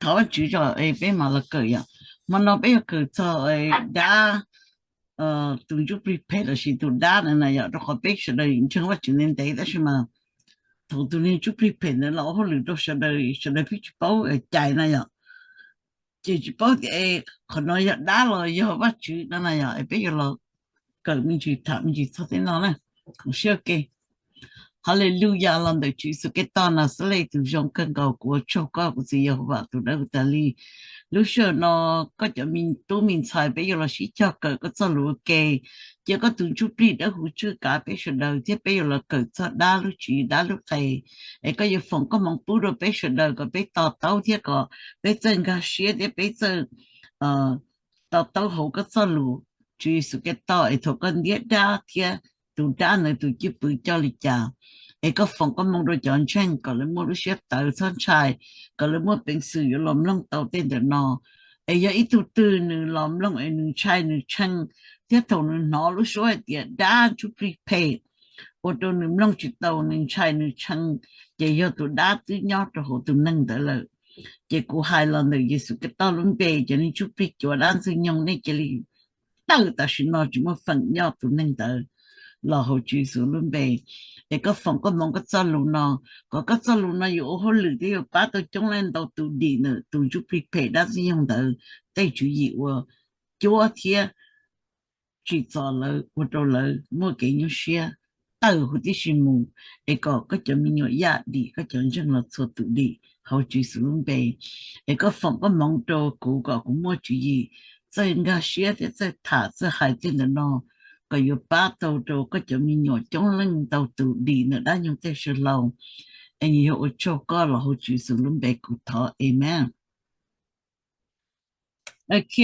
thov Vajtswv tso es peb mam los kawm yom. Hmo no peb yuav kawm txog dab, tus ntsuj plig phem lossis tus dab na yom, rau qhov peb sawv daws ntseeg Vajtswv ntev ntev tab sis mas thaum tus niag ntsuj plig phem ntawd los ua hauj lwm rau sawv daws, sawv daws pheej tsis paub cais na yom. Ces tsis paub tias qhov no yog dab los yog Vajtswv no na yom, es peb yuav los kawm me ntsis tham me ntsis txog tej no na. Siab ke. Haleluya, los ntawm Tswv Yexus Khetos Naxales tus zoo kawg nkaus, kuv ua tsaug koj kuv txiv Yehauvas tus dawb huv tas li. Lub sij hawm no koj cov me tub me ntxhais peb yuav los sib cog kawm koj txoj lus ua ke. Cia koj tus ntsuj plig dawb huv tswj kav peb sawv daws thiab peb yuav los kawm txog dab lub tswv dab lub qe. Es koj yuav foom koob hmoov pub rau peb sawv daws kom peb to taub thiab kom peb txawj nkag siab thiab peb txawj to taub hauv koj txoj lus. Tswv Yexus Khetos, es thaum koj ntiab dab thiab tus dab ntawd tus cwj pwm coj li cas, es koj foom koob hmoov rau cov ntseeg kom lawv muaj lub siab tawv txhob ntshai, kom lawv muaj peev xwm yuav los mloog tau tej ntawm no. Es yog ib tug twg nws los mloog es nws ntshai nws tshee, thiab thaum nws hnov lub suab hais tias dab ntsuj plig phem ua rau nws mloog tsis tau, nws ntshai nws tshee, ces yog tus dab twb nyob rau hauv tus neeg ntawd lawm. Ces kuv hais los ntawm Yexus Khetos lub npe, cov niag ntsuj plig cuav dab ntxwg nyoog, nej cia li tawm tam sim no, tsis muaj feem nyob tus neeg ntawd los hauv Tswv Yexus lub npe. Es koj foom koob hmoov koj txoj lus no, kom koj txoj lus no yuav ua hauj lwm thiab yuav pab tau coob leej ntau tus dim ntawm tus ntsuj plig phem dab ntxwg nyoog ntawd tej tswv yim uas cuab thiab tsim txom lawv ua rau lawv muaj kev nyuaj siab tawm huv tib si mus, es kom koj cov me nyuam yaj dim, koj cov ntseeg los txhua tus dim hauv Tswv Yexus lub npe. Es koj foom koob hmoov rau kuv kom kuv muaj tswv yim txawj nkag siab thiab txawj tham txawj hais tej ntawm no, kom yuav pab tau rau koj cov me nyuam coob leej ntau tus dim ntawm dab nyoog tej saw hlau. Es yog ua tsaug koj los hauv Tswv Yexus lub npe kuv thov, amen. Ok,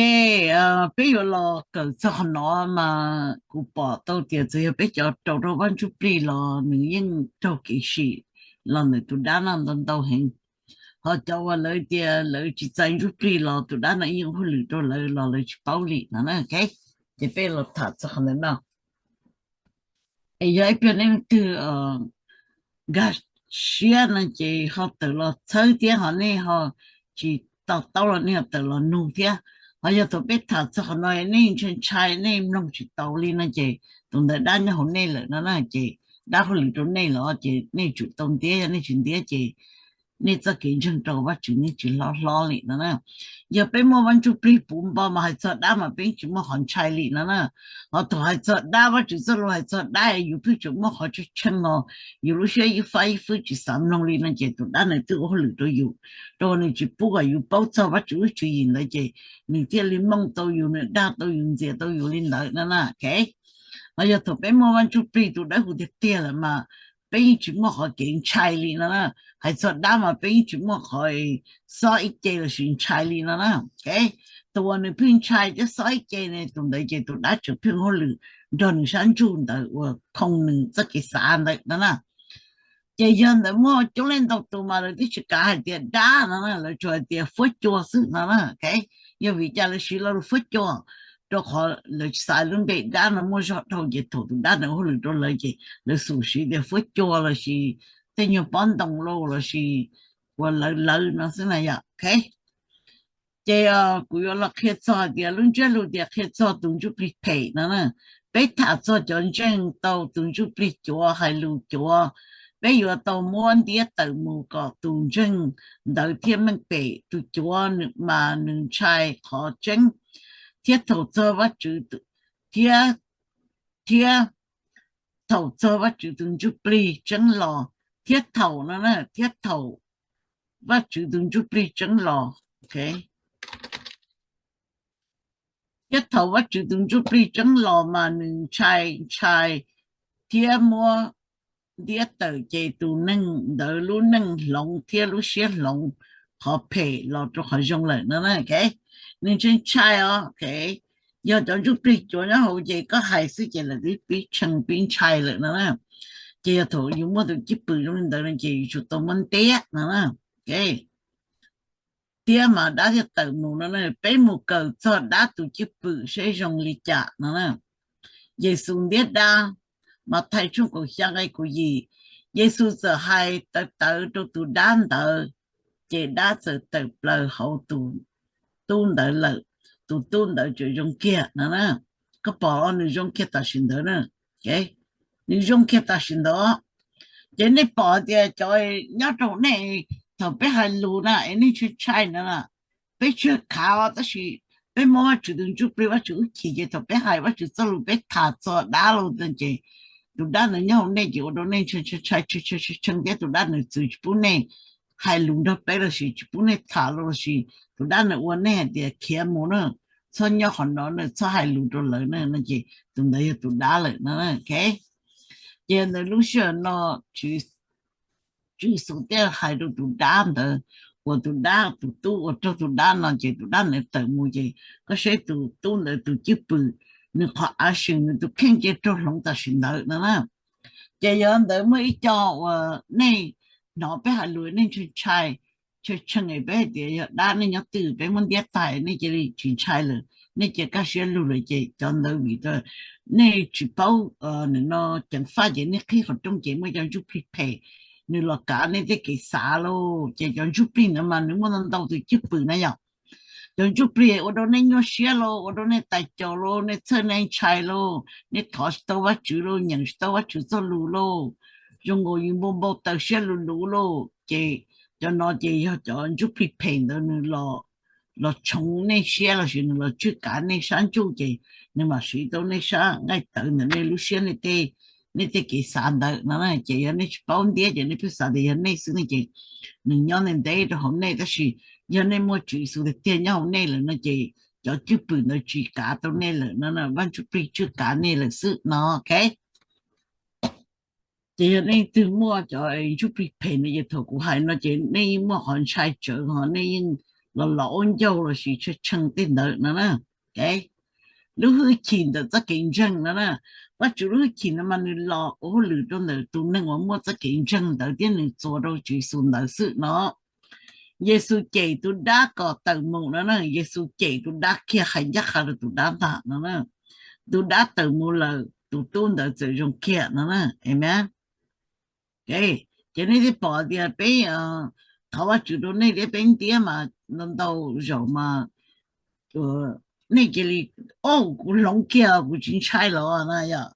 peb yuav los kawm txog qhov no mas kuv pom tau tias txawm yog peb cov raug rau Vaj Ntsuj Plig los nws yeej raug kev sim los ntawm tus dab no ntau ntau heev. Ho cov uas lawv tias lawv tsis txais Ntsuj Plig los tus dab no yeej ua hauj lwm rau lawv los lawv tsis paub li no na. Ces peb los tham txog qhov ntawm no. Es yog ib pliag nej leej twg nkag siab no ces ho tawm los txhawb thiab, ho nej ho tsis to taub los nej ho tawm los nug thiab. Ho yog thaum peb tham txog qhov no nej ntshai ntshai, nej mloog tsis taus li no ces tus ntawd dab nyob hauv nej lawm no na, ces dab hauj lwm rau nej lawm ces nej tsum tau ntiab, yog nej tsis ntiab ces nej txoj kev ntseeg rau Vajtswv nej tsis hlob hlob li no na. Yog peb muaj Vaj Ntsuj Plig puv npo mas hais txog dab mas peb yeej tsis muaj qhov ntshai li no na. Ho thaum hais txog dab, Vajtswv txoj lus hais txog dab yus pheej tseem muaj qhov tshee tshee os, yus lub siab ib fab ib fwb tsis xav mloog li no ces tus dab ntawd twb ua hauj lwm rau yus, rau nws tsis pub kom yus paub txog Vajtswv lub tswv yim ntawd ces nws thiaj li mooj tau yus, nws dag tau yus, ntxias tau yus li ntawd no na. Ho yog thaum peb muaj Vaj Ntsuj Plig tus dawb huv tiag tiag lawm mas peb yeej tsis muaj qhov kev ntshai li no na. Hais txog dab mas peb yeej tsis muaj qhov xob ib ce lossis ntshai li no na. Tus uas nws pheej ntshai thiab xob ib ce ne, tus ntawd ces tus dab tseem pheej ua hauj lwm nrog nws sab ntsuj ntawd uas khoo nws txoj kev xav ntawd no na. Ces yog ntawd muaj coob leej ntau tus mas lawv twb tsis kav hais tias dab no na, lawv tsuas hais tias fuab cua xwb no na. Yog vim cas lawv siv lo lus fuab cua? Rau qhov lawv tsis xav lub npe dab no muaj zog dhau ces thaum tus dab ntawd ua hauj lwm rau lawv ces lawv xum siv tias fuab cua lossis tej nyuag pob ntoo lauj lossis ua lawv lawv no xwb na yom. Ces kuv yuav los qhia txog tias lub ntsiab lus tias qhia txog tus ntsuj plig phem no na. Peb tham txog cov ntseeg tau tus ntsuj plig cuav hais lus cuav, peb yuav tau muab ntiab tawm mus kom tus ntseeg ntawd thiaj meej pem. Tus cuav mas nws ntshai qhov tseeb, thiab thaum txog Vajtswv, thiab, thiab thaum txog Vajtswv tus ntsuj plig tseeb los, thiab thaum no na, thiab thaum Vajtswv tus ntsuj plig tseeb los, thiab thaum Vajtswv tus ntsuj plig tseeb los mas nws ntshai ntshai thiab muab ntiab tawm ces tus neeg ntawd lub neej hloov thiab lub siab hloov qhov phem los rau qhov zoo lawm no na. Nws ntshai ntshai os. Yog cov ntsuj plig cuav nyob hauv ces koj hais xwb ces lawv twb pib tshee pib ntshai lawm no na. Ces yog thaum yus muaj tus cwj pwm zoo li ntawd no ces yus tsum tau muab ntiab no na. Thiab mas dab thiaj tawm mus no na. Peb mus kawm txog dab tus cwj pwm seb zoo li cas no na. Yexus ntiab dab. Mathais tshooj kaum xya nqe kaum yim, Yexus txawm hais tawv tawv rau tus dab ntawd, ces dab txawm tawm plaws hauv tus tub ntawd lawm, tus tub ntawd txawm zoo kiag no na. Koj pom nws zoo kiag tam sim ntawd na, nws zoo kiag tam sim ntawd. Ces nej pom tias cov nyob rau nej, thaum peb hais lus na es nej ntshai ntshai na, peb tsis khav tab sis peb muab Vajtswv tus ntsuj plig, Vajtswv hwj chim ces thaum peb hais Vajtswv txoj lus peb tham txog dab los ces tus dab ntawd nyob hauv nej ces ua rau nej ntshai ntshai ntshai tshee thiab tus dab ntawd txwv tsis pub nej hais lus nrog peb lossis tsis pub nej tham los lossis tus dab ntawd ua nej hais tias khiav mus na, txhob nyob qhov no na, txhob hais lus rau lawv na no ces tus ntawd yog tus dab lawm no. Ces ntawm lub sij hawm no Tswv Yexus thiaj hais rau tus dab ntawd, uas tus dab, tus tub uas raug tus dab no ces tus dab ntawd tawm mus ces koj saib tus tub ntawd tus cwj pwm, nws qhov av seem nws tus kheej ces raug hloov tam sim ntawd no na. Ces yog ntawd muaj ib co uas nej hnov peb hais lus nej ntshai ntshai, tshee tshee es peb hais tias yog dab nej nyob twg peb muab ntiab tag nej cia li tsis ntshai lawm, nej cia kaj siab lug lawm ces cov ntawd vim nej tsis paub no ceev faj ces nej qhib qhov rooj ces muaj cov ntsuj plig phem nws los kav nej tej kev xav lauj. Ces cov ntsuj plig ntawd mas nws muaj ntau ntau tus cwj pwm na yom. Cov ntsuj plig ua rau nej nyuaj siab lauj, ua rau nej tais caus lauj, nej txhawj nej ntshai lauj, nej thov tsis tau Vajtswv lauj, nyeem tsis tau Vajtswv txoj lus lauj, zoo nkaus yus npau npau taws siab luv luv lauj. Ces cov no ces yog cov ntsuj plig phem ntawd nws los tshoov nej siab lossis nws los tswj kav nej sab ntsuj ces nws mam siv tau nej sab nqaij tawv ntawm nej lub siab, nej tej kev xav ntawd no. Ces yog nej tsis paub ntiab ces nej pheej xav tias yog nej xwb no ces nws nyob ntev ntev rau hauv nej, tab sis yog nej muaj Tswv Yexus tiag tiag nyob hauv nej lawm no ces cov cwj pwm ntawd tsis kav tau nej lawm no, Vaj Ntsuj Plig tswj kav nej lawm xwb no. Ces yog nej twg muaj cov ntsuj plig phem no ces thaum kuv hais no ces nej yeej muaj qhov ntshai tsawv ho nej yeej los los ua ncauj lossis tshee tshee tej ntawd no na. Lub hwj chim ntawm txoj kev ntseeg no na, Vajtswv lub hwj chim no mas nws los ua hauj lwm rau ntawm tus neeg uas muaj txoj kev ntseeg ntawd thiab nws txuas rau Tswv Yexus ntawd xwb no. Yexus cem tus dab kom tawm mus no na, Yexus cem tus dab kiag hais ncaj qha rau tus dab ntag no na. Tus dab tawm mus lawm tus tub ntawd txawm zoo kiag no na. Amen. Ces nej thiaj pom tias peb thov Vajtswv rau nej thiab peb ntiab mas ntau ntau zaus mas nej cia li, o, kuv hloov kiag kuv tsis ntshai los na yom.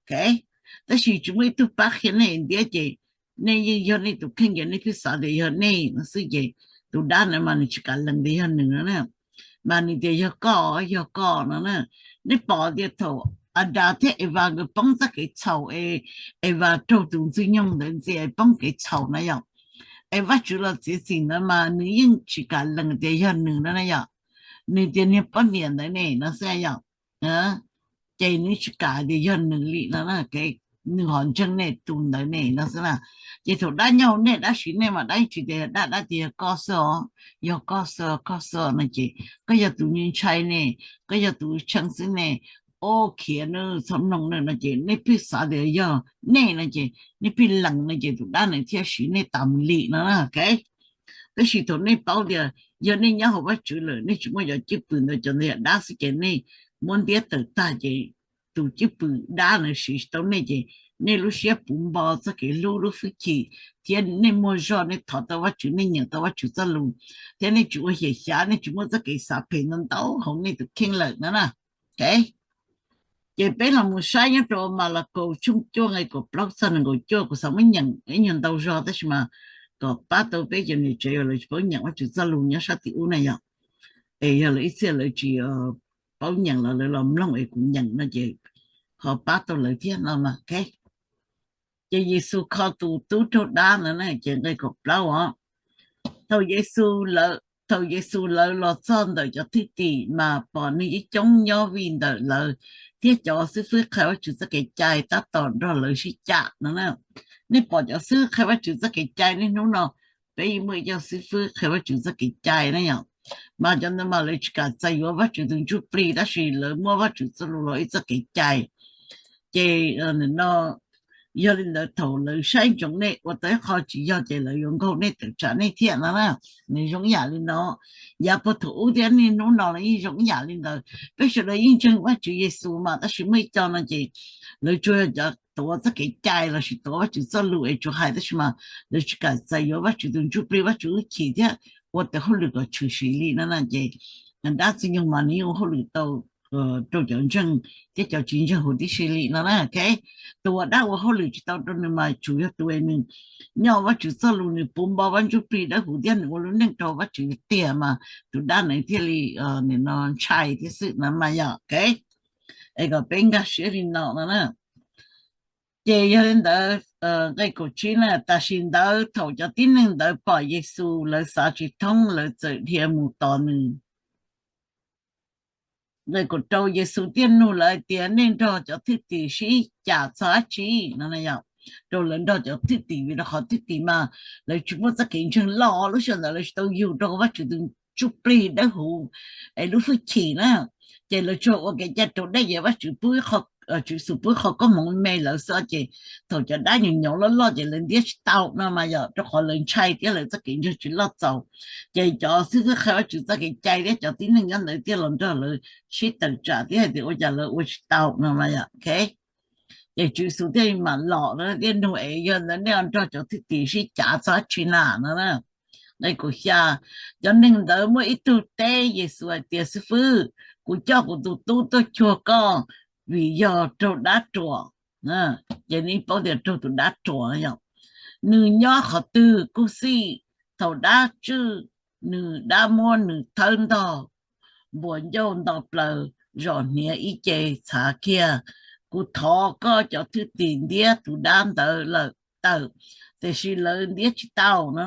Tab sis tsis muaj ib tug pab qhia nej ntiab ces nej yeej yog nej tus kheej ces nej pheej xav tias yog nej no xwb ces tus dab ntawd mas nws tsis kam lees tias yog nws no na, mas nws tias yog koj, yog koj no na. Nej pom tias thaum Adas thiab Evas nkawd poob txoj kev txhaum es Evas raug tus ntxwg nyoog ntawd ntxias es poob kev txhaum na yom, es Vajtswv los txiav txim ntawd mas nws yeej tsis kam lees tias yog nws no na yom. Nws tias niag poj niam ntawd ne no xwb yom. Ces nws tsis kam tias yog nws li no, nws ho ntseeg nej tus ntawd ne no xwb na. Ces thaum dab nyob hauv nej dab siv nej mas dab tsis tias yog dab, dab tias yog koj xwb os, yog koj xwb, koj xwb no ces koj yog tus ntshai ne, koj yog tus tshee xwb ne, o, khiav nawb, txhob mloog nawb no ces nej pheej xav tias yog nej no ces nej pheej lees no ces tus dab ntawd thiaj siv nej tas mus li no. Tab sis thaum nej paub tias yog nej nyob hauv Vajtswv lawm nej tsis muaj cov cwj pwm ntawd, cov ntawd yog dab xwb ces nej muab ntiab tawm tag ces tus cwj pwm dab ntawd siv tsis tau nej ces nej lub siab puv npo txoj kev hlub lub hwj chim thiab nej muaj zog, nej thov tau Vajtswv, nej nyeem tau Vajtswv txoj lus thiab nej tsis ua xyem xyav, nej tsis muaj txoj kev xav phem ntau ntau hauv nej tus kheej lawm no na. Ces peb los mus saib nyob rau Malakaus tshooj cuaj nqe kaum plaub txog nees nkaum cuaj, kuv xav muab nyeem ib nyuag ntau zog tab sis mas kom pab tau peb cov niam tsev uas lawv tsis paub nyeem Vajtswv txoj lus nyob sab tim ub na yom. Es yog lawv ib txhia lawv tsis paub nyeem los lawv los mloog es kuv nyeem no ces ho pab tau lawv thiab no. Ces Yexus kho tus tub raug dab ntawd na, ces nqe kaum plaub os. Thaum Yexus lawv, thaum Yexus lawv los txog ntawm cov thwj tim mas pom neeg ib coob nyob vij ntawm lawv, thiab cov xib fwb qhia Vajtswv txoj kev cai tab tom nrog lawv sib cam no na. Nej pom cov xib fwb qhia Vajtswv txoj kev cai niaj hnub no, peb yeej muaj ib co xib fwb qhia Vajtswv txoj kev cai na yom. Mas cov ntawd mas lawv tsis kam txais yuav Vajtswv tus ntsuj plig tab sis lawv muab Vajtswv txoj lus los ib txoj kev cai. Ces no, yog li ntawd thaum lawv saib ntsoov nej ua tau ib qho tsis yog ces lawv yuav nkaug nej tawm tsam nej thiab no na. Nws zoo ib yam li no, yav puag thaum ub thiab niaj hnub no los yeej zoo ib yam li ntawd. Peb sawv daws yeej ntseeg Vajtswv Yexus mas tab sis muaj ib co no ces lawv tsuas yog cov tuav txoj kev cai lossis tuav Vajtswv txoj lus es tsuas hais tab sis mas lawv tsis kam txais yuav Vajtswv tus ntsuj plig, Vajtswv hwj chim thiab ua tes hauj lwm kom tshwm sim li no na. Ces dab Ntxwg Nyoog mas nws yeej ua hauj lwm tau rau cov ntseeg thiab cov tsis ntseeg huv tib si li no na. Tus uas dab ua hauj lwm tsis tau rau nws mas tsuas yog tus uas nws nyob Vajtswv txoj lus, nws puv npo Vaj Ntsuj Plig Dawb Huv thiab nws ua lub neej rau Vajtswv tiag mas tus dab ntawd thiaj li ntshai thiab xwb no mas yog. Es kom peb nkag siab li no no na. Ces yog li ntawd, nqe kaum tsib na, tam sim ntawd thaum cov tib neeg ntawd pom Yexus, lawv xav tsis thoob, lawv txawm dhia mus tos nws. Nqe kaum rau, Yexus thiaj nug lawv hais tias, nej nrog cov thwj tim sib cav txog dab tsi no? Rau lawv nrog cov thwj tim, vim rau qhov thwj tim mas lawv tsis muaj txoj kev ntseeg loj, lub sij hawm ntawd lawv tsis tau yug rau Vajtswv tus Ntsuj Plig Dawb Huv es lub hwj chim na. Ces lawv tsuas ua kev cai raus dej, ces Vajtswv pub, Tswv Yexus pub qhov koob hmoov me lawv xwb. Ces thaum cov dab nyoos nyoos loj loj ces lawv ntiab tsis tau no mas yog rau qhov lawv ntshai thiab lawv txoj kev ntseeg tsis loj txaus. Ces cov xib hwb qhia Vajtswv txoj kev cai thiab cov tib neeg nyob ntawd thiaj los nrog lawv sib tawm tsam thiab hais tias ua cas lawv ua tsis tau no mas yog. Ces Tswv Yexus thiaj mam los no thiaj nug es, yog ntawd nej nrog cov thwj tim sib cav txog dab tsi na no? Nqe kaum xya, cov neeg ntawd muaj ib tug teb Yexus hais tias, xib fwb, kuv coj kuv tus tub tuaj cuag koj vim yog raug dab ruam. Ces nej paub tias raug tus dab ruam yom. Nws nyob qhov twg kuj xij, thaum dab tswj nws, dab muab nws thawb ntog npuas ncauj nto plaws, zom hniav ib ce txhav kiag. Kuv thov koj cov thwj tim ntiab tus dab ntawd lawm tawm, tiam sis lawv ntiab tsis tau no.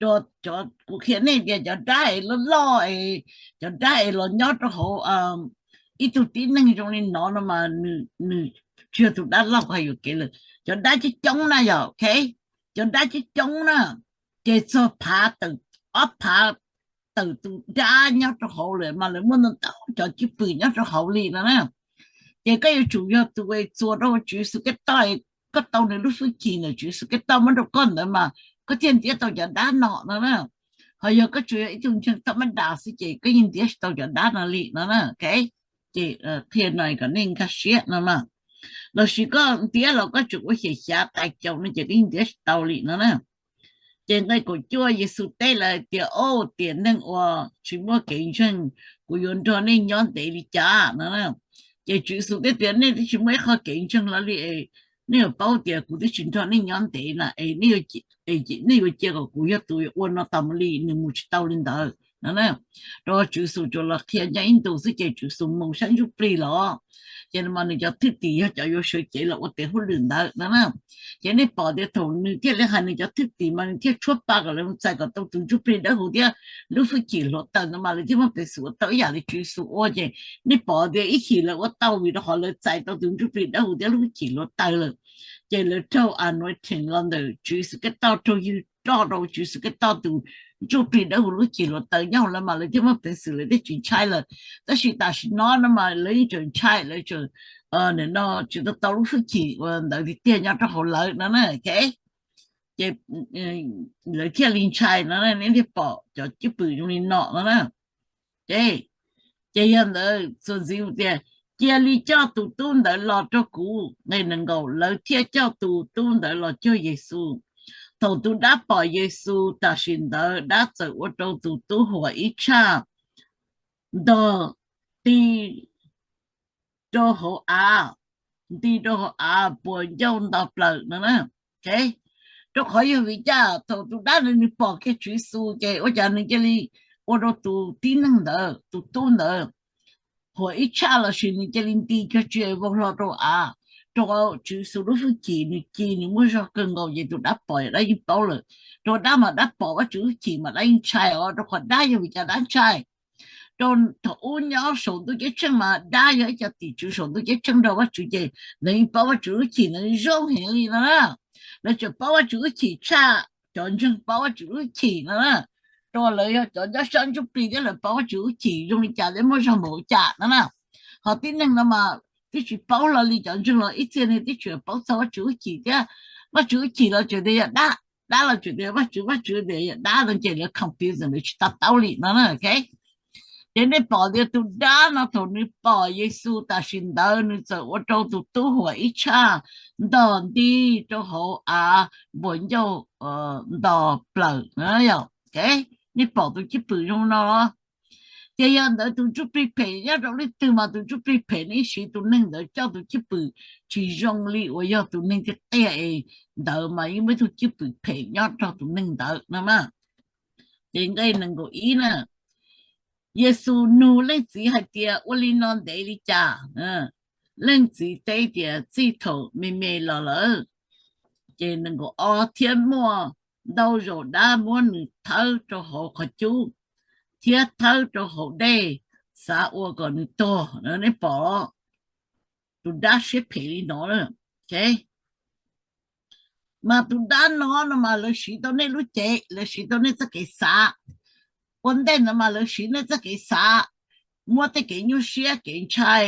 Kuv qhia nej tias cov dab es loj loj es, cov dab es los nyob rau hauv ib tug tib neeg zoo li no no mas nws tsis yog tus dab loj kuv hais yuam kev lawm. Cov dab coob coob na yom, cov dab coob coob na, ces txog phav tawm, ob phav tawm tus dab nyob rau hauv lawm mas lawv muaj ntau ntau cov cwj pwm nyob rau hauv li no na. Ces koj yuav tsum yog tus uas txuas rau Tswv Yexus Khetos toj, koj tau nws lub hwj chim ntawm Tswv Yexus Khetos muab rau koj ntawd mas koj thiaj ntiab tau cov dab no no na. Ho yog koj tsuas yog ib tug ntseeg thaj mab das xwb ces koj yeej ntiab tsis tau cov dab no li no na. Ces qhia no kom nej nkag siab no mas, los sis koj ntiab los koj tseem ua xyem xyav tais caus no ces koj yeej ntiab tsis tau li no na. Ces nqe kaum cuaj, Yexus teb lawv hais tias, au tiam neeg uas tsis muaj kev ntseeg, kuv yuav nrog nej nyob ntev li cas no? Ces Tswv Yexus teb tias, nej twb tsis muaj ib qho kev ntseeg los li, nej yuav paub tias kuv twb tsis nrog nej nyob ntev na, es nej yuav cia kom kuv yog tus ua no tas mus li? Nws mus tsis tau li ntawd no. Rau Tswv Yexus tsuas los qhia nyob ib ntus xwb ces Tswv Yexus mus sab ntsuj plig los. Ces no mas nws cov thwj tim yog cov yuav sawv cev los ua tes hauj lwm ntawd no na. Ces nej pom tias thaum nws thiaj li hais nws cov thwj tim mas nws thiaj tshuab pa kom lawv mus txais kom tau tus Ntsuj Plig Dawb Huv thiab lub hwj chim hluav taws no mas lawv thiaj muaj peev xwm ua tau ib yam li Tswv Yexus ua. Ces nej pom tias ib chim lawv ua tau vim rau qhov lawv txais tau tus Ntsuj Plig Dawb Huv thiab lub hwj chim hluav taws lawm. Ces lawv raug anointing los ntawm Tswv Yexus Khetos, raug ywg roj rau Tswv Yexus Khetos tus Ntsuj Plig Dawb Huv lub hwj chim hluav taws nyob hauv lawv mas lawv thiaj muaj peev xwm, lawv thiaj tsis ntshai lawm. Tab sis tam sim no no mas lawv yeej tseem ntshai, lawv tseem, no tsis tau tau lub hwj chim ntawd tiag tiag nyob rau hauv lawv no na. Ces lawv thiaj li ntshai no, nej thiaj pom cov cwj pwm zoo li no no na. Ces yog ntawd txuas ntxiv tias, cia li coj tus tub ntawd los rau kuv. Nqe nees nkaum, lawv thiaj coj tus tub ntawd los cuag Yexus. Thaum tus dab pom Yexus, tam sim ntawd dab txawm ua rau tus tub huam ib tshaj, ntog nti rau hauv av, nti rau hauv av puas ncauj nto plaws no na. Rau qhov yog vim cas? Thaum tus dab ntawd nws pom kiag Tswv Yexus ces ua cas nws cia li ua rau tus tib neeg ntawd, tus tub ntawd, huam ib tshaj lossis nws cia li nti cuag tsi vau hlo rau av? Rau qhov Tswv Yexus lub hwj chim nws ci nws muaj zog kawg nkaus ces tus dab pom dab yeej paub lawm. Rau dab mas dab pom Vajtswv hwj chim mas dab yeej ntshai os, rau qhov dab yog vim cas dab ntshai? Rau thaum ub nyob saum ntuj ceeb tsheej mas dab yog ib co tim tswv saum ntuj ceeb tsheej nrog Vajtswv ces lawv yeej paub Vajtswv lub hwj chim ntawd zoo heev li no na. Lawv tseem paub Vajtswv lub hwj chim tshaj cov ntseeg paub Vajtswv lub hwj chim no na. Rau lawv yog cov nyob sab ntsuj plig thiab lawv paub Vajtswv lub hwj chim zoo li cas thiab muaj zog npaum cas no na. Ho tib neeg no mas twb tsis paub hlo li, cov ntseeg los ib txhia neeg twb tsis paub txog Vajtswv lub hwj chim thiab. Vajtswv lub hwj chim los tseem tias yog dab, dab los tseem tias Vajtswv, Vajtswv tias yog dab no ces lawv confuse, lawv tsis to taub li no na. Ces nej pom tias tus dab no thaum nws pom Yexus tam sim ntawd nws txawm ua rau tus tub huam ib tshaj ntog nti rau hauv av npuas ncauj nto plaws no. Nej pom tus cwj pwm zoo no los? Ces yog ntawd tus ntsuj plig phem nyob rau leej twg mas tus ntsuj plig phem nws siv tus neeg ntawd coj tus cwj pwm tsis zoo li uas yog tus neeg tiag tiag es ntawd mas yeej muaj ib tug cwj pwm phem nyob rau tus neeg ntawd no na. Ces nqe nees nkaum ib na, Yexus nug leej txiv hais tias, ua li no ntev li cas? Leej txiv teb tias, txij thaum me me los lawm. Ces nees nkaum ob, thiab muaj ntau zaus dab muab nws thawb rau hauv qhov cub thiab thawb rau hauv dej, xav ua kom nws tuag. Nej pom tus dab siab phem li no. Mas tus dab no no mas lawv siv tau nej lub cev, lawv siv tau nej txoj kev xav. Ua ntej ntawd mas lawv siv nej txoj kev xav, muab tej kev nyuaj siab kev ntshai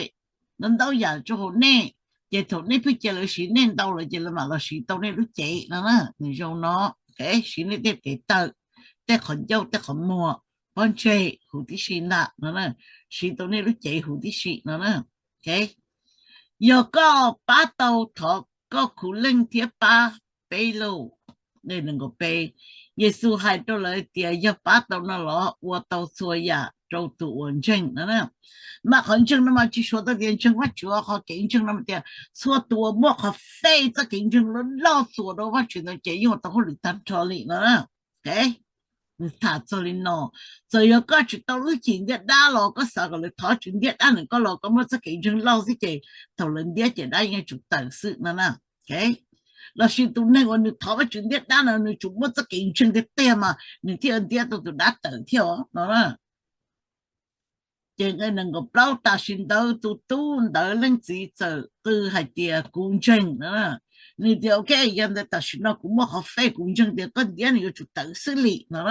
no ntau yam rau hauv nej, ces thaum nej pheej cia lawv siv nej ntau lawm ces lawv mam los siv tau nej lub cev no. Nws zoo no, siv nej tej tes taw, tej qhov ncauj tej qhov muag, pob ntseg huv tib si ntag no, siv tau nej lub cev huv tib si no. Yog koj pab tau, thov koj khuv leej thiab pab peb lauj. Yexus hais rau lawv tias, yog pab tau no los ua tau txhua yam rau tus uas ntseeg no. Mas qhov ntseeg no mas tsis suav tau tias ntseeg Vajtswv, qhov kev ntseeg no tias txhua tus uas muaj qhov faith, txoj kev ntseeg loj loj txuas rau Vajtswv ntawd ces yeej ua tau hauj lwm tag nrho li no. Nws tham txog li no, txawm yog koj tsis tau lub cim ntiab dab los koj xav kom lawv thov Tswv ntiab dab ntawm koj los koj muaj txoj kev ntseeg loj xwb ces thaum lawv ntiab ces dab yeej yuav tsum tawm xwb no na. Lossis tus neeg uas nws thov Vajtswv ntiab dab no nws tsuas muaj txoj kev ntseeg tiag tiag mas nws thiaj ntiab tau tus dab tawm thiab os no. Ces nqe nees nkaum plaub, tam sim ntawd tus tub ntawd leej txiv txawm qw hais tias, kuv ntseeg. Nws tias, ok, yog ntawd tam sim no kuv muaj qhov faith, kuv ntseeg tias koj ntiab nws yuav tsum tawm xwb li no.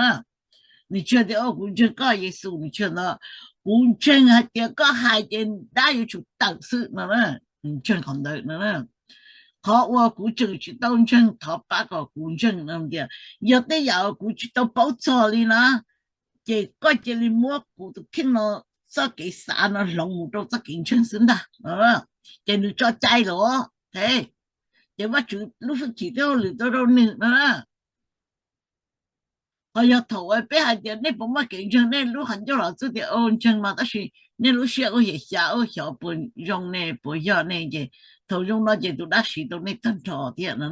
Nws tsis tias, kuv ntseeg koj Yexus, nws tsis ntawd, kuv ntseeg hais tias koj hais ces dab yuav tsum tawm xwb no. Nws ntseeg qhov ntawd no. Qhov uas kuv tseem tsis tau ntseeg thov pab kom kuv ntseeg no tias, yog tej yam uas kuv tsis tau paub txog li na, ces koj cia li muab kuv tus kheej no, txoj kev xav no hloov mus rau txoj kev ntseeg xwb ntag. Ces nws tso cai lawm, ces Vajtswv lub hwj chim thiab hauj lwm tuaj rau nws no. Ho yog thaum uas peb hais tias nej puas muaj kev ntseeg, nej lub qhov ncauj los txhais tias ntseeg mas tab sis nej lub siab ua xyem xyav ua xyov puas zoo ne puas yog ne, ces thaum zoo no ces tus dab siv tau nej tag nrho thiab no.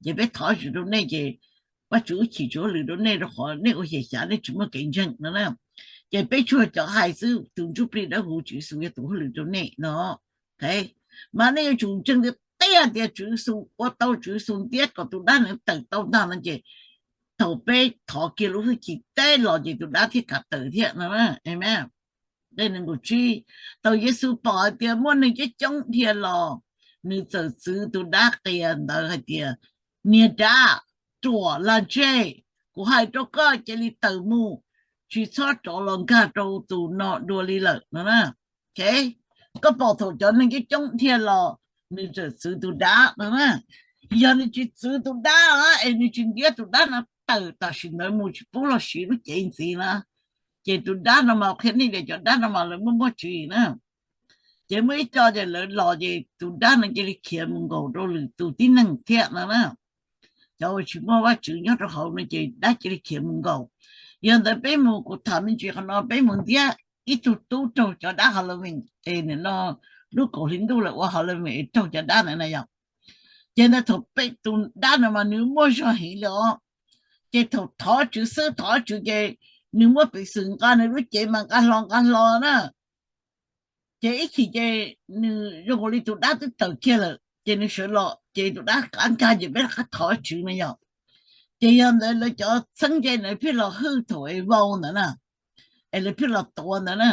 Ces peb thov Vajtswv rau nej ces Vajtswv lub hwj chim tsis hauj lwm rau nej rau qhov nej ua xyem xyav, nej tsis muaj kev ntseeg no. Ces peb tsuas cov hais xwb, tus ntsuj plig dawb huv Tswv Yexus yog tus hauj lwm rau nej no. Mas nej yuav tsum ntseeg tiag tiag tias Tswv Yexus ua tau, Tswv Yexus ntiab kom tus dab ntawd tawm tau ntag no ces thaum peb thov kiag lub hwj chim teb los ces tus dab thiaj kam tawm thiab no. Nqe nees nkaum tsib, thaum Yexus pom hais tias muaj neeg coob coob dhia los, nws txawm txwv tus dab qias ntawd hais tias, niag dab ruam lag ntseg, kuv hais rau koj cia li tawm mus, tsis txhob rov los nkag rau tus no dua li lawm no. Koj pom thaum cov neeg coob coob dhia los, nws txawm txwv tus dab no. Yog nws tsis txwv tus dab es nws tsis ntiab tus dab no tawm tam sim ntawd mus tsis pub los siv lub cev ntxiv na, ces tus dab no mas qhia nej tias cov dab no mas lawv muaj muaj tswv yim na. Ces muaj ib co ces lawv los ces tus dab no cia li khiav mus nkaum rau lwm tus tib neeg thiab no na. Cov uas tsis muaj Vajtswv nyob rau hauv no ces dab cia li khiav mus nkaum. Yog ntawd peb mus, kuv tham me ntsis qhov no, peb mus ntiab ib tug tub raug cov dab Halloween es nim no lub kaum hli ntuj lawv ua Halloween es raug cov dab ntawd na yom. Ces ntawd thaum peb tus dab no mas nws muaj zog heev li os. Ces thaum thov Tswv xwb, thov Tswv ces nws muaj peev xwm nqa nws lub cev mas nqa hlo nqa hlo na. Ces ib chim ces nws zoo nkaus li tus dab twb tawm kiag lawm ces nws sawv los ces tus dab qab nkag ces peb rov qab thov Tswv na yom. Ces yog ntawd lawv cov txheeb ces lawv pheej los hwj thaum es vau ntawd na, es lawv pheej los tuav ntawd na.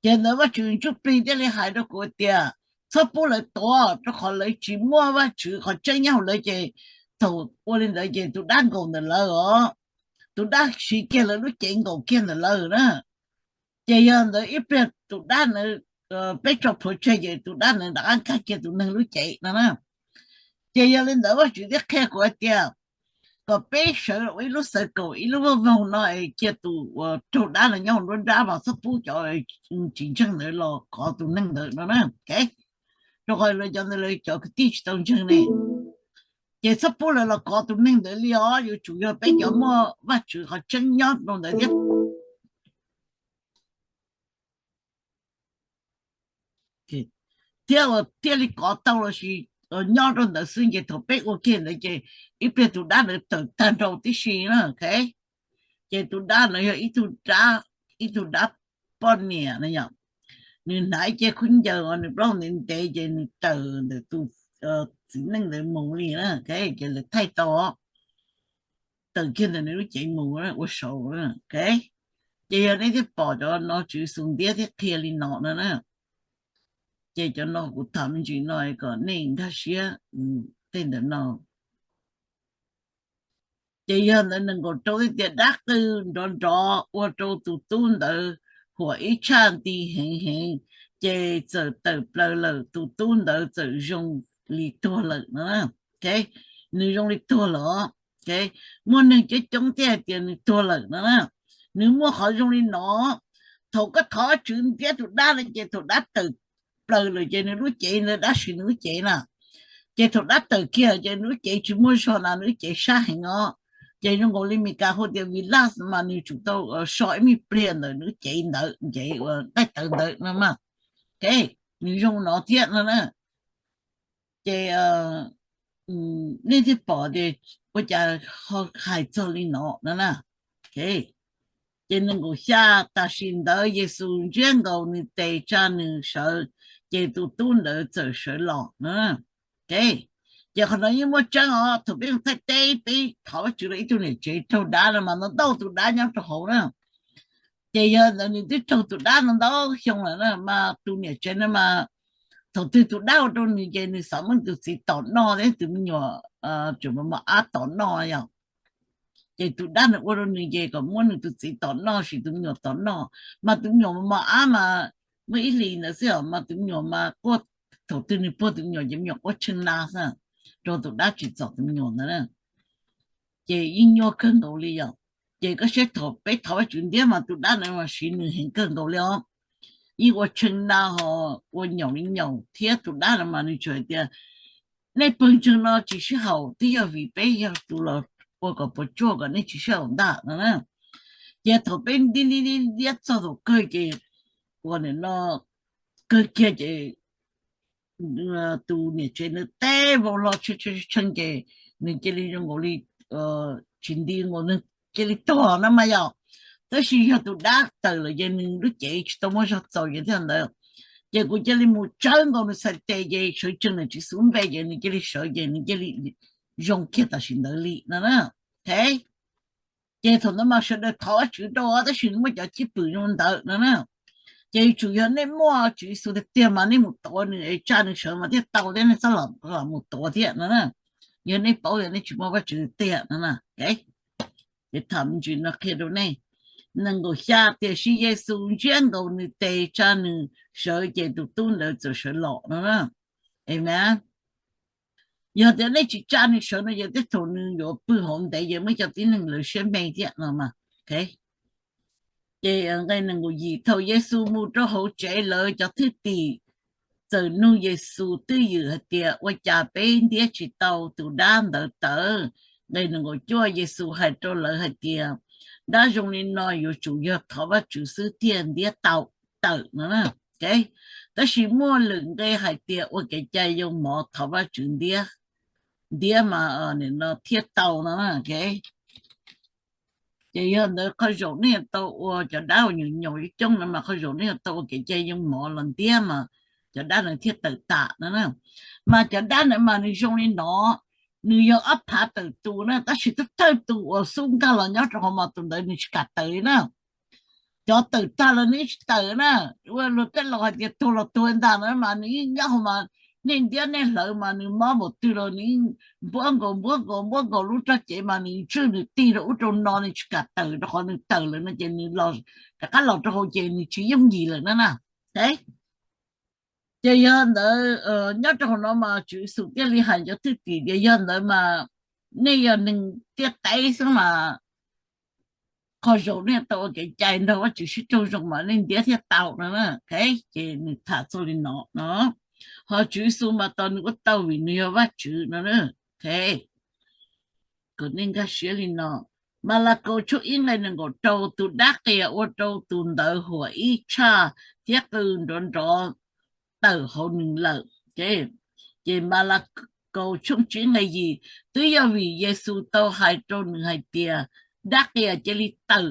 Ces ntawd Vajtswv ntsuj plig thiaj li hais rau kuv tias txhob pub lawv tuav rau qhov lawv tsis muaj Vajtswv qhov tseeb nyob hauv lawv ces thaum ua li ntawd ces tus dab nkaum ntawm lawv os, tus dab siv kiag lawv lub cev nkaum kiag ntawm lawv na. Ces yog ntawd ib pliag tus dab ntawd, peb tso plhuav tseg ces tus dab ntawd rov qab nkag kiag tus neeg lub cev no na. Ces yog li ntawd Vajtswv thiaj qhia kuv hais tias kom peb sawv ua ib lub xav kaum ib lub voj voog no es cia tus uas raug dab no nyob hauv nruab nrab mas txhob pub cov tsis ntseeg ntawd los kov tus neeg ntawd no na. Rau qhov lawv cov ntawd lawv cov kwv tij tsis tau ntseeg ne. Ces txhob pub lawv los kov tus neeg ntawd li os, yuav tsum yog peb cov muaj Vajtswv qhov tseeb nyob rau ntawd thiab. Thiab uas thiaj li kov tau los sis nyob rau ntawd xwb, ces thaum peb ua kiag ntawd ces ib pliag tus dab ntawd tawm tag nrho tib si na. Ces tus dab no yog ib tug dab, ib tug dab poj niam no yom, nws hnav ib ce khaub ncaws uas nws plaub ntev ntev ces nws tawm ntawm tus txiv neej ntawd mus li na. Ces lawv thaij tau, tawm kiag ntawm nws lub cev mus ua saud. Ces yog nej thiaj pom cov no Tswv Yexus ntiab thiab qhia li no no na. Ces cov no kuv tham me ntsis no kom nej nkag siab tej ntawm no. Ces yog ntawd nees nkaum rau thiaj tias, dab qw nrov nrov ua rau tus tub ntawd huam ib tshaj nti heev heev, ces txawm tawm plaws lawm, tus tub ntawd txawm zoo li tuag lawm no. Nws zoo li tuag lawm. Muaj neeg coob coob thiaj hais tias nws tuag lawm no na. Nws muaj qhov zoo li no, thaum koj thov Vajtswv ntiab tus dab no ces thaum dab tawm plaws lawm ces nws lub cev ntawd dab sis nws lub cev na. Ces thaum dab tawm kiag ces nws lub cev tsis muaj zog na, nws lub cev sab heev os. Ces zoo nkaus li Meskas hu tias vilas mas nws tsum tau so ib me pliag ntawm nws lub cev ntawd, cev uas nqaij tawv ntawd no mas. Nws zoo no thiab no na. Ces nej thiaj pom tias ua cas ho hais txog li no no na. Ces nees nkaum xya, tam sim ntawd Yexus ntsiab nkaus nws tes tsa nws sawv, ces tus tub ntawd txawm sawv los no. Ces qhov no yeej muaj tseeb os, thaum peb thaij teb peb thov Vajtswv rau ib tug niam tsev raug dab no mas ntau ntau tus dab nyob rau hauv na. Ces yog ntawd nws twb raug tus dab no ntau xyoo lawm na mas tus niam tsev no mas thaum twg tus dab ua rau nws ces nws xav muab tus txiv tom noj thiab tus me nyuam tseem mos mos ab tom noj yom. Ces tus dab nws ua rau nws ces kom muab nws tus txiv tom noj sis tus me nyuam tom noj, mas tus me nyuam mos mos ab mas muaj ib hlis ntawd xwb os, mas tus me nyuam mas quaj, thaum twg nws puag tus me nyuam ces me nyuam quaj tsheej na xwb, rau tus dab tsim txom tus me nyuam ntawd na. Ces yeej nyuaj kawg nkaus li yom. Ces koj saib thaum peb thov Vajtswv ntiab mas tus dab ntawd mas siv nws heev kawg nkaus li os. Yeej ua tsheej na ho ua nyaum li nyaum thiab tus dab no mas nws tsuas hais tias nej pawg ntseeg no tsis sib haum twb yog vim peb yog tus los ua kom puas tsuaj kom nej tsis sib haum ntag no na. Ces thaum peb ntiab ntiab ntiab txog thaum kawg ces ua nim no kawg kiag ces tus niam tsev nws teb vau hlo tshee tshee ces nws cia li zoo nkaus li tsis nti nkaus, nws cia li tuag no mas yom. Tab sis yog tus dab tawm lawm ces nws lub cev tsis tau muaj zog txaus ces thiaj ntawd. Ces kuv cia li mus tsawb nkaus nws txhais tes ces sawv tsees ntawm Tswv Yexus npe ces nws cia li sawv ces nws cia li zoo kiag tam sim ntawd li no na. Ces thaum ntawd mas sawv daws thov Vajtswv rau tab sis nws muaj cov cwj pwm zoo ntawd no na. Ces yuav tsum yog nej muaj Tswv Yexus tiag tiag mas nej mus tuav nws es tsa nws sawv mas thiaj tau thiab, nej txhob los mus tuav thiab no na. Yog nej paub tias nej tsis muaj Vajtswv tiag no na. Ces tham me ntsis no qhia rau nej. Nees nkaum xya, tiam sis Yexus ntsiab nkaus nws tes tsa nws sawv ces tus tub ntawd txawm sawv los no na. Amen. Yog tias nej tsis tsa nws sawv no ces tej thaum nws yuav pw hauv ntev ces muaj cov tib neeg lawv siab me thiab no mas. Ces nqe nees nkaum yim, thaum Yexus mus rau hauv tsev lawv cov thwj tim txawm nug Yexus twj ywm hais tias, ua cas peb ntiab tsis tau tus dab ntawd tawm? Nqe nees nkaum cuaj, Yexus hais rau lawv hais tias, dab zoo li no yuav tsum yog thov Vajtswv xwb thiaj ntiab tau tawm no. Tab sis muaj lwm nqe hais tias ua kev cai yoo mov thov Vajtswv ntiab, ntiab mas thiaj tau no. Ces yog ntawd qhov zaum nej yuav tau ua cov dab uas nyaum nyaum coob coob no mas qhov zaum nej yuav tau ua kev cai yoo mov los ntiab mas cov dab ntawd thiaj tawm tam no na. Mas cov dab ntawd mas nws zoo li no, nws yog ob phav tawm tus na, tab sis thawj thawj tus uas xub nkag los nyob rau hauv mas tus ntawd nws tsis kam tawm li na. Cov tawm tag los nws tsis tawm na. Ua luag tej laus hais tias tuag los tuag ntag na mas nws yeej nyob hauv mas, nej ntiab nej hlawv mas nws mob npaum twg los nws yeej npuab nkaus npuab nkaus npuab nkaus lub roj cev mas nws tswj nws tig rau ub rau no, nws tsis kam tawm rau qhov nws tawm lawm no ces nws los rov qab los rau hauv ces nws tsis yooj yim lawm na na. Ces yog ntawd nyob rau hauv no mas Tswv Yexus thiaj li hais cov thwj tim tias yog ntawd mas nej yog neeg ntiab teb xwb mas qhov zaum nej tau ua kev cai nrog Vajtswv sib raug zoo mas nej ntiab thiaj tau no. Ces nws tham txog li no no, ho Tswv Yexus mas tos nws ua tau vim nws yog Vajtswv no. kom nej nkag siab li no. Malakaus tshooj ib nqe nees nkaum rau, tus dab qias ua rau tus ntawd huam ib tshaj thiab qw nrov nrov tawm hauv nws lawm. Ces Malakaus tshooj tsib nqe yim, twb yog vim Yexus tau hais rau nws hais tias, dab qias cia li tawm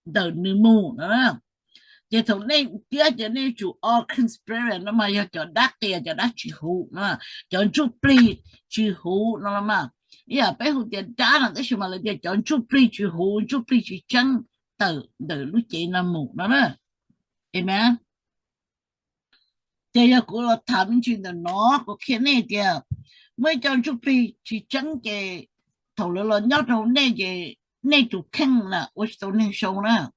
ntawm nws mus no. Ces thaum nej tiab ces nej yuav tsum all conspire no mas yog cov dab qias, cov dab tsis huv no, cov ntsuj plig tsis huv no los mas. Ib yam peb hu tias dab no tab sis mas lawv tias cov ntsuj plig tsis huv, ntsuj plig tsis tseeb tawm ntawm lub cev no mus no na. Amen. Ces yog kuv los tham me ntsis ntawm no, kuv qhia nej tias muaj ib co ntsuj plig tsis tseeb ces thaum lawv los nyob rau nej ces nej tus kheej na ua tsis tau neeg zoo na.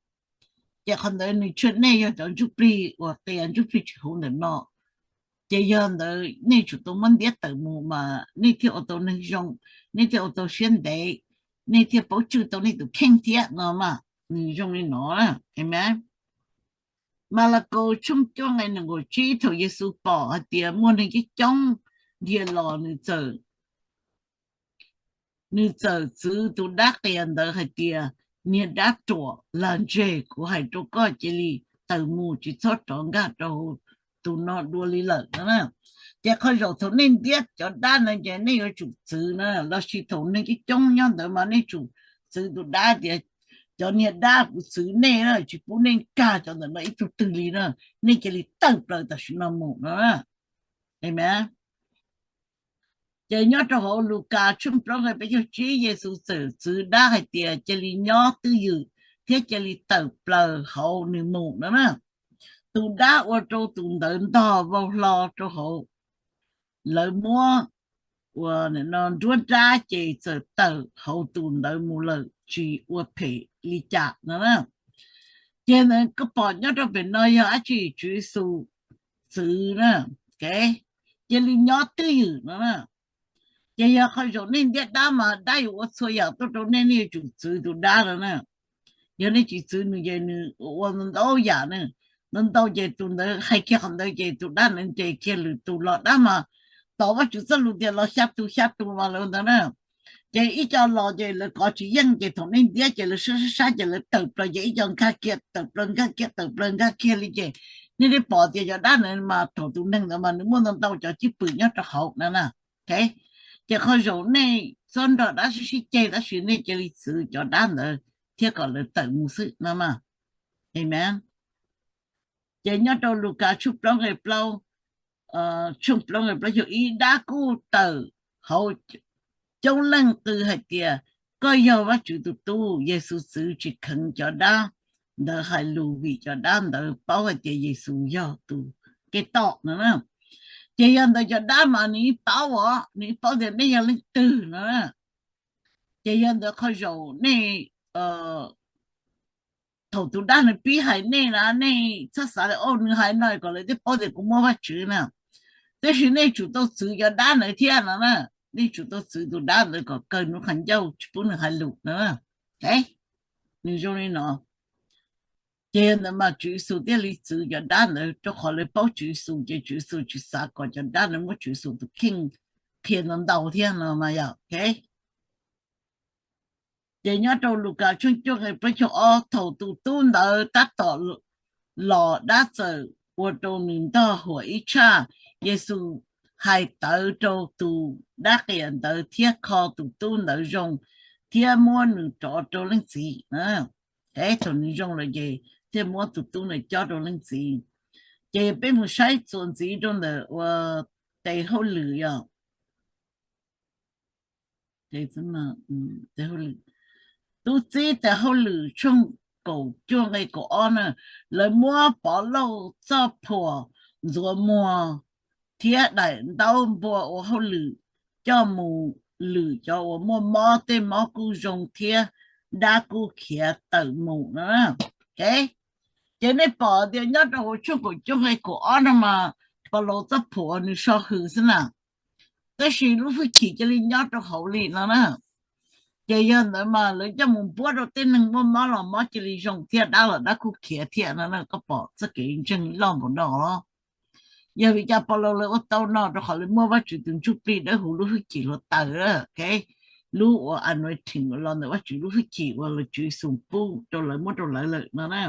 Ces qhov ntawd nws tshuaj nej yog cov ntsuj plig uas qias, ntsuj plig tsis huv ntawm no. Ces yog ntawd nej tsum tau muab ntiab tawm mus mas nej thiaj ua tau neeg zoo, nej thiaj ua tau siab ntev, nej thiaj paub tswj tau nej tus kheej thiab no mas. Nws zoo li no. Amen. Malakaus tshooj cuaj nqe nees nkaum tsib, thaum Yexus pom hais tias muaj neeg coob coob dhia los, nws txawm txwv tus dab qias ntawd hais tias, niag dab ruam, lag ntseg, kuv hais rau koj, cia li tawm mus, tsis txhob rov nkag rau tus no dua li lawm no na. Ces qhov zaum thaum nej ntiab cov dab ntawd ces nej yuav tsum txwv na, lossis thaum neeg coob coob nyob ntawd mas nej tsum txwv tus dab tias, cov niag dab, kuv txwv nej na, tsis pub nej nkag cov ntawm no ib tug twg li na, nej cia li tawm plaws tam sim no mus no. Amen. Ces nyob rau hauv Lukas tshooj plaub nqe peb caug tsib, Yexus txawm txwv dab hais tias, cia li nyob twj ywm thiab cia li tawm plaws hauv nws mus no na. Tus dab ua rau tus ntawd ntog vau hlo rau hauv, lawv muab ua nruab nrab ces txawm tawm hauv tus ntawd mus lawm tsis ua phem li cas no na. Ces ntawd koj pom nyob rau pem no yog dab tsi? Tswv Yexus txwv na, cia li nyob twj ywm no na. Ces yog qhov zaum nej ntiab dab mas dab yuav ua txhua yam tuaj rau nej, nej yuav tsum txwv tus dab no na. Yog nej tsis txwv nws ces nws ua ntau ntau yam na. Ntau ntau ces tus ntawd hais kiag qhov ntawd ces tus dab ntawd ntes kiag lwm tus los. Dab mas tos Vajtswv txoj lus tias los xya tus xya tus mas lawv ntawd na. Ces ib co los ces lawv kov tsis yeej ces thaum nej ntiab ces lawv sab sab sab ces lawv tawm plaws ces ib co nkag kiag tawm plaws nkag kiag tawm plaws nkag kiag li ces nej twb pom tias cov dab ntawd mas thaum tus neeg ntawd mas nws muaj ntau ntau cov cwj pwm nyob rau hauv na na. Ces qhov zaum nej txhob nrog dab sib sib ceg tab sis nej cia li txwv cov dab ntawd thiab kom lawv tawm mus xwb no mas. Amen. Ces nyob rau Lukas tshooj plaub nqe plaub, tshooj plaub nqe plaub caug ib, dab kuj tawm hauv coob leej qw hais tias, koj yog Vajtswv tus Tub. Yexus txwv tsis kheev cov dab ntawd hais lus vim cov dab ntawd paub hais tias Yexus yog tus Khetos no na. Ces yog ntawd cov dab mas nws yeej paub os, nws yeej paub tias nej yog leej twg no na. Ces yog ntawd qhov zaum nej, thaum tus dab ntawd pib hais nej na, nej txhob xav tias, o, nws hais no kom lawv thiaj paub tias kuv muaj Vajtswv na. Tab sis nej tsum tau txwv cov dab ntawd thiab no na. Nej tsum tau txwv tus dab ntawd kom kaw nws qhov ncauj tsis pub nws hais lus no. Nws zoo li no. Ces yog ntawd mas Tswv Yexus thiaj li txwv cov dab ntawd rau qhov lawv paub Tswv Yexus, ces Tswv Yexus tsis xav kom cov dab ntawd muab Tswv Yexus tus kheej qhia ntau ntau thiab no mas yog. Ces nyob rau Lukas tshooj cuaj nqe plaub caug ob, thaum tus tub ntawd tab tom los dab txawm ua rau nws ntog huam ib tshaj. Yexus hais tawv rau tus dab qias ntawd thiab kho tus tub ntawd zoo thiab muab nws rov rau leej txiv. Thaum nws zoo lawm ces thiaj muab tus tub ntawd cob rau leej txiv. Ces peb mus saib txuas ntxiv rau ntawm ua tes hauj lwm yog Tub txib tes hauj lwm tshooj kaum cuaj nqe kaum ob na, lawv muab Pov Lauj txoj phuam ntxuav muag thiab daim ntaub npua ua hauj lwm coj mus lwm cov uas muaj mob, tej mob kuj zoo thiab dab kuj khiav tawm mus no. Ces nej pom tias nyob rau hauv tshooj kaum cuaj nqe kaum ob no mas Pov Lauj txoj phuam nws so hws xwb na, tab sis lub hwj chim cia li nyob rau hauv li no na. Ces yog ntawd mas lawv coj mus npuab rau tej neeg muaj mob los mob cia li zoo thiab dab los dab kuj khiav thiab no na. Koj pom txoj kev ntseeg loj npaum no los? Yog vim li cas Paulus lawv ua tau no? Rau qhov lawv muaj Vajtswv tus Ntsuj Plig Dawb Huv lub hwj chim hluav taws, lub uas anointing uas los ntawm Vajtswv lub hwj chim uas lawv Tswv Yexus pub rau lawv, muab rau lawv lawm no na.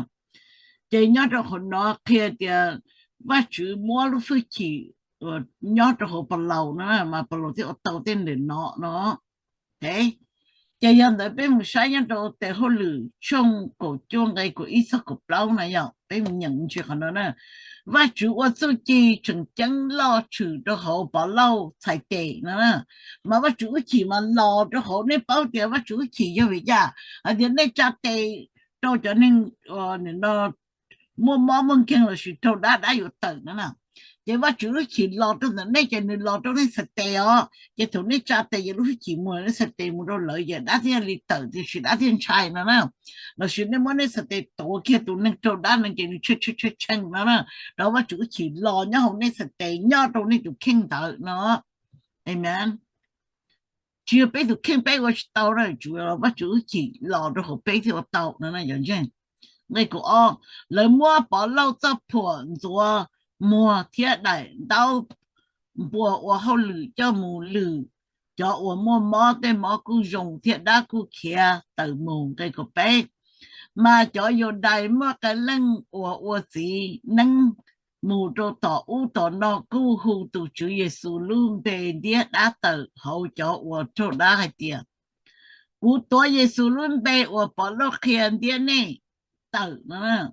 Ces nyob rau qhov no qhia tias Vajtswv muab lub hwj chim uas nyob rau hauv Paulus no mas Paulus thiaj ua tau tej ntawm no no. Ces yog ntawd peb mus saib nyob rau tes hauj lwm tshooj kaum cuaj nqe kaum ib txog kaum plaub na, yog peb mus nyeem ntsis qhov no na. Vajtswv ua txuj ci tseem ceeb loj tshwm rau hauv Pov Lauj txhais tes no na. Mas Vajtswv hwj chim mas los rau hauv, nej paub tias Vajtswv hwj chim yog vim li cas? Hais tias nej tsa tes rau cov neeg muaj mob muaj nkeeg lossis raug dab, dab yuav tawm no na. Ces Vajtswv lub hwj chim los rau ntawm nej, ces nws los rau nej txhais tes os. Ces thaum nej tsa tes ces lub hwj chim mus nej txhais tes mus rau lawv ces dab thiaj li tawm, tiam sis dab thiaj ntshai no na. Lossis nej muab nej txhais tes tuav kiag tus neeg raug dab no ces nws tshee tshee tshee no na. Rau Vajtswv hwj chim los nyob hauv nej txhais tes, nyob rau nej tus kheej ntawd no. Amen. Tsis yog peb tus kheej peb ua tsis tau na, tsuas yog Vajtswv hwj chim los rau hauv peb thiaj ua tau no na cov ntseeg. Nqe kaum ob, lawv muab Pov Lauj txoj phuam ntxuav muag thiab daim ntaub npua ua hauj lwm coj mus lwm cov uas muaj mob, tej mob kuj zoo thiab dab kuj khiav tawm mus. Nqe kaum peb, mas cov Yudais muaj qee leej uas ua txiv neeb mus rau tom ub tom no kuj hu tus Tswv Yexus lub npe ntiab dab tawm hauv cov uas raug dab hais tias, kuv tuav Yexus lub npe uas Pov Lauj qhia ntiab nej tawm no.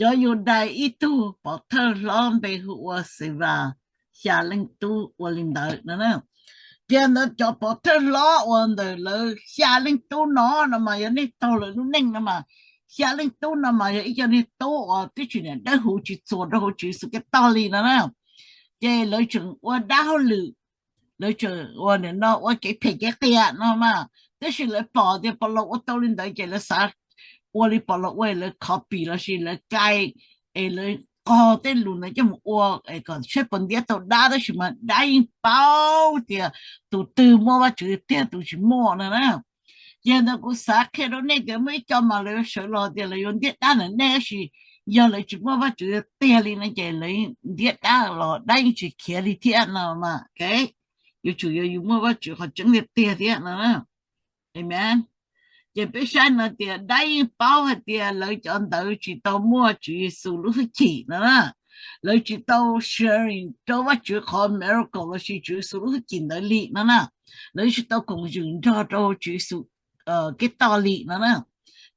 Cov Yudais ib tug pov thawj hlob npe hu ua Xevas xya leej tub ua li ntawd no. Ces ntawd cov pov thawj hlob uas ntawm lawv xya leej tub no, no mas yog nej taug lawv lub neej no mas, xya leej tub no mas yog ib co niag tub uas twb tsis niam dawb huv tsis txuas rau hauv Tswv Yexus Khetos li no na. Ces lawv tseem ua dab hauj lwm, lawv tseem ua nim no ua kev phem kev qias no mas, tab sis lawv pom tias Paulus ua tau li ntawd ces lawv xav ua li Paulus ua, lawv copy lossis lawv cai es lawv qog tej lus ntawd coj mus ua es kom saib puas ntiab tau dab, tab sis mas dab yeej paub tias tus twg muaj Vajtswv tiag tus tsis muaj no na. Ces ntawd kuv xav qhia rau nej tias muaj ib co mas lawv sawv los tias lawv yuav ntiab dab ntawm nej, tab sis yog lawv tsis muaj Vajtswv tiag li no ces lawv ntiab dab los dab yeej tsis khiav li thiab no mas. Yuav tsum yog yus muaj Vajtswv qhov tseeb tiag tiag thiab no. Amen. Ces peb saib no tias dab yeej paub hais tias lawv cov ntawd tsis tau muaj Tswv Yexus lub hwj chim no na. Lawv tsis tau sharing rau Vajtswv qhov miracle lossis Tswv Yexus lub hwj chim ntawd li no na. Lawv tsis tau koom zwm nrog rau Tswv Yexus Khetos li no na.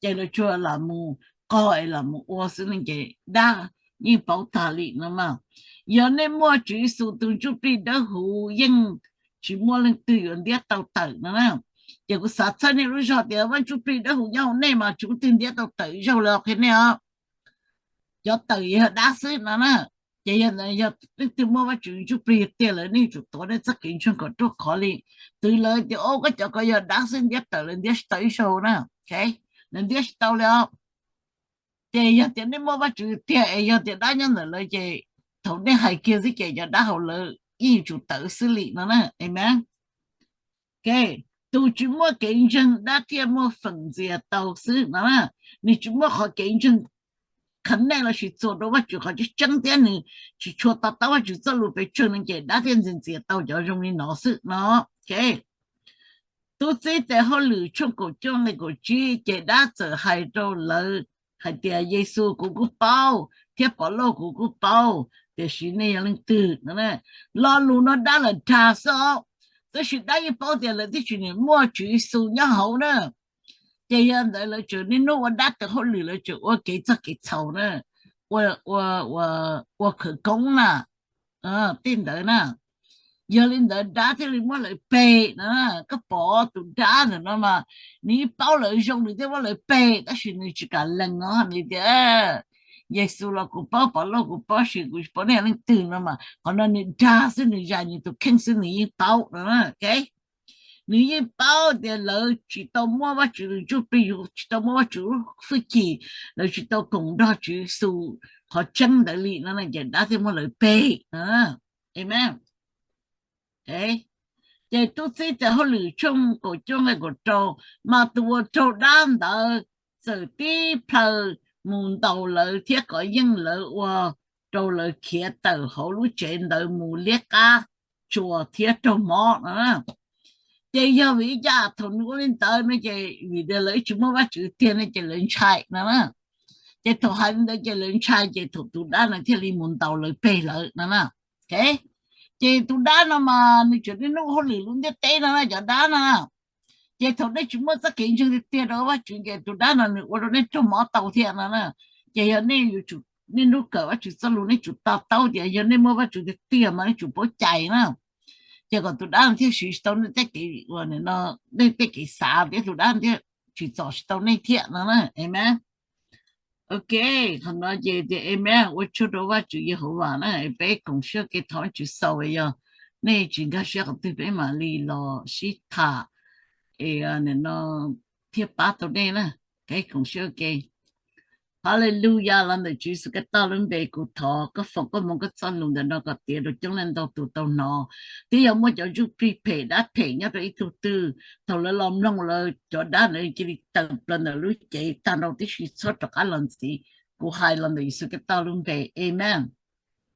Ces lawv tsuas lam mus qog es lam mus ua xwb ne, ces dab yeej paub tag li no mas. Yog nej muaj Tswv Yexus tus Ntsuj Plig Dawb Huv yeej tsis muaj leej twg yuav ntiab tau tawm no na. Ces kuv xav txhawb nej lub zog tias Vaj Ntsuj Plig Dawb Huv nyob hauv nej mas tsis muaj leej twg ntiab tau tawm zaug li qhia nej os. Cov tawm yog dab xwb no na. Ces yog leej twg muaj Vajtswv Ntsuj Plig tiag lawm nej yuav tsum tuav nej txoj kev ntseeg kom ruaj khov li. Twv lawv tias o koj cov ko yog dab xwb ntiab tawm lawv ntiab tsis tau ib zaug na. Lawv ntiab tsis tau li os. Ces yog tias nej muaj Vajtswv tiag es yog tias dab nyob ntawm lawv ces thaum nej hais kiag xwb ces cov dab hauv lawv yeej yuav tsum tawm xwb li no na. Amen. Tus tsis muaj kev ntseeg dab thiaj muaj feem ntxias tau xwb no na. Nws tsis muaj qhov kev ntseeg connect lossis txuas rau Vajtswv qhov tseeb tseeb thiab nws tsis tshua to taub Vajtswv txoj lus pes tsawg no ces dab thiaj ntxias ntxias tau cov zoo li no xwb no. Tub txib tes hauj lwm tshooj kaum cuaj nqe kaum tsib ces dab txawm hais rau lawv hais tias Yexus kuv kuj paub thiab Pov Lauj kuv kuj paub, tiam sis nej yog leej twg no. Lo lus no dab lam dag xwb os, tab sis dab yeej paub tias lawv twb tsis niam muaj Tswv Yexus nyob hauv na. Ces yog ntawd lawv tseem niaj hnub ua dab tes hauj lwm, lawv tseem ua kev txog kev txhaum na, ua khawv koob na, tej ntawd na. Yog li ntawd dab thiaj li muab lawv peg no. Koj pom tus dab ntawm no mas nws yeej paub lawv zoo nws thiaj muab lawv peg, tab sis nws tsis kam lees no nws tias Yexus los kuv paub, Pov Lauj kuv paub, sis kuv tsis paub nej yog leej twg no mas qhov no nws dag xwb, nws zais nws tus kheej xwb, nws yeej paub no. Nws yeej paub tias lawv tsis tau muaj Vajtswv tus Ntsuj Plig, tsis tau muaj Vajtswv hwj chim, lawv tsis tau koom nrog Tswv Yexus qhov tseeb ntawd li no ces dab thiaj muab lawv peg. Amen. Ces tub txib tes hauj lwm tshooj kaum cuaj nqe kaum rau, mas tus uas raug dab ntawd txawm tib plhaw mus ntaus lawv thiab kov yeej lawv ua rau lawv khiav tawm hauv lub tsev ntawd mus liab qab tsuas thiab raug mob no. Ces yog vim li cas thaum nws ua li ntawd no ces vim tias lawv tsis muaj Vajtswv tiag no ces lawv ntshai no na. Ces thaum hais li ntawd ces lawv ntshai ces thaum tus dab no thiaj li mus ntaus lawv peg lawm no na. Ces tus dab no mas nws tseem niaj hnub ua hauj lwm lub ntiaj teb no na cov dab no. Ces thaum nej tsis muaj txoj kev ntseeg tiag tiag rau Vajtswv ces tus dab no nws ua rau nej raug mob tau thiab no na. Ces yog nej yuav tsum niaj hnub kawm Vajtswv txoj lus nej tsum to taub tias yog nej muaj Vajtswv tiag tiag mas nej tsum paub cais na. Ces kom tus dab no thiaj siv tsis tau nej tej kev ua no, nej tej kev xav thiab tus dab no thiaj tsim txom tsis tau nej thiab no na. Amen. Ok, qhov no ces tias amen, ua tsaug rau Vajtswv Yehauvas na. Peb koom siab ua ke thov Vajtswv xaus, yog nej tsis nkag siab qhov twg peb mam li los sib tham es no thiaj pab tau nej na. Peb koom siab ua ke. Hallelujah, los ntawm Tswv Yexus Khetos lub npe kuv thov koj foom koj moo koj txoj lus ntawm no kom tiav rau coob leej ntau tus tau hnov. Twb yog muaj cov ntsuj plig phem dab phem nyob rau ib tug twg, thaum lawv los mloog lawv cov dab ntawd cia li tawm plaws ntawm lub cev tag nrho tib si txhob rov qab los ntxiv. Kuv hais los ntawm Yexus Khetos lub npe, amen.